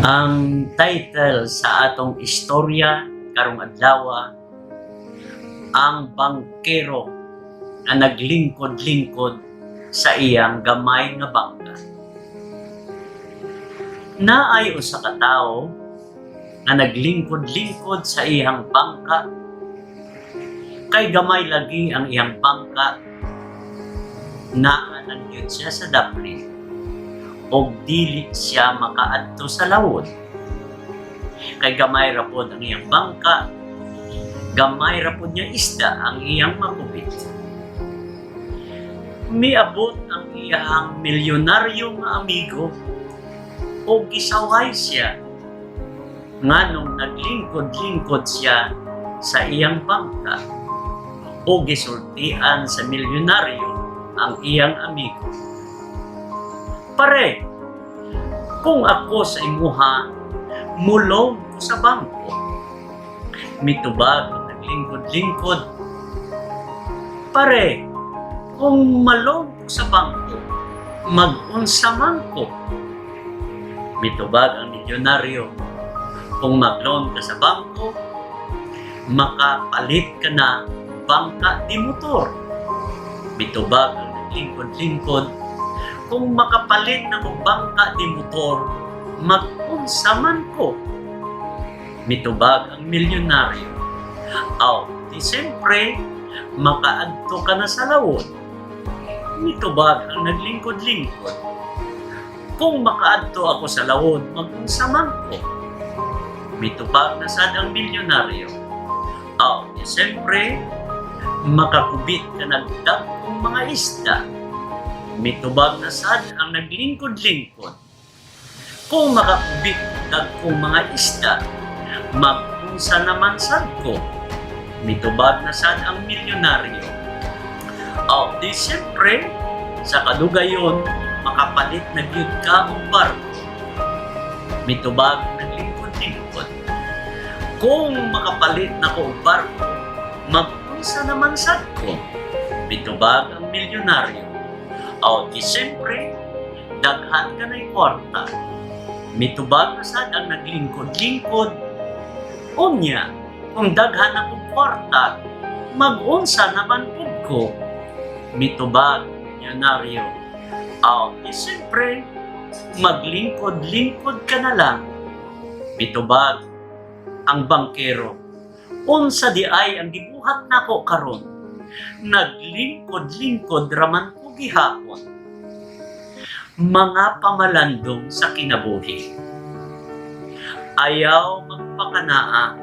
Ang title sa atong istorya karong adlaw, "Ang Bangkero nga Naglingkod-lingkod sa Iyang Gamay nga Bangka." Naay usa ka tawo nga naglingkod-lingkod sa iyang bangka kay gamay lagi ang iyang bangka. Naa lang gyud siya sa daplin og dili siya makaadto sa lawod. Kay gamay ra pod ang iyang bangka, gamay ra pod niya isda ang iyang makubit. Miabot ang iyang milyonaryo nga amigo og gisaway siya nganong naglingkod-lingkod siya sa iyang bangka, o gisultian sa milyonaryo ang iyang amigo. "Pare, kung ako sa imuha, mo-loan ko sa bangko." Mitubag ang naglingkod-lingkod. "Pare, kung ma-loan ko sa bangko, mag-unsa man ko?" Mitubag ang milyonaryo. "Kung mag-loan ka sa bangko, makapalit ka na bangka di motor." Mitubag ang naglingkod-lingkod. "Kung makapalit na ko bangka di motor, mag-unsa man ko?" Mitubag ang milyonaryo. "Aw, di siyempre, makaadto ka na sa lawod." Mitubag ang naglingkod-lingkod. "Kung makaadto ako sa lawod, mag-unsa man ko?" Mitubag na sad ang milyonaryo. "Aw, di siyempre, makakubit ka nag dagkong mga isda." Mitubag na sad ang naglingkod-lingkod. "Kung makakubit dagkong mga isda, mag-unsa naman sad ko?" Mitubag na sad ang milyonaryo. "Aw, di siyempre, sa kadugayon, makapalit na gyud ka og barko." Mitubag naglingkod-lingkod. "Kung makapalit na ko og barko, mag-unsa naman sad ko?" Mitubag ang milyonaryo. "Aw, di siyempre, daghan ka na'y kwarta." Mitubag na sad ang naglingkod-lingkod. "Unya, kung daghan akong kwarta, mag-unsa naman pud ko?" Mitubag milyonaryo. "Aw, di siyempre, maglingkod-lingkod ka na lang." Mitubag ang bangkero. "Unsa di ay ang gibuhat nako karon? Naglingkod-lingkod raman ko gihapon." Mga pamalandong sa kinabuhi. Ayaw magpakanaa,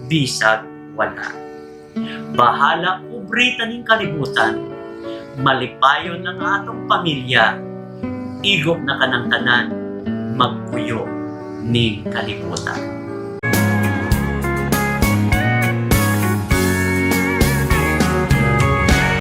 bisag wala. Bahala pobre ning kalibutan, malipayon ang atong pamilya, igo na kanang tanan, magpuyo ning kalibutan.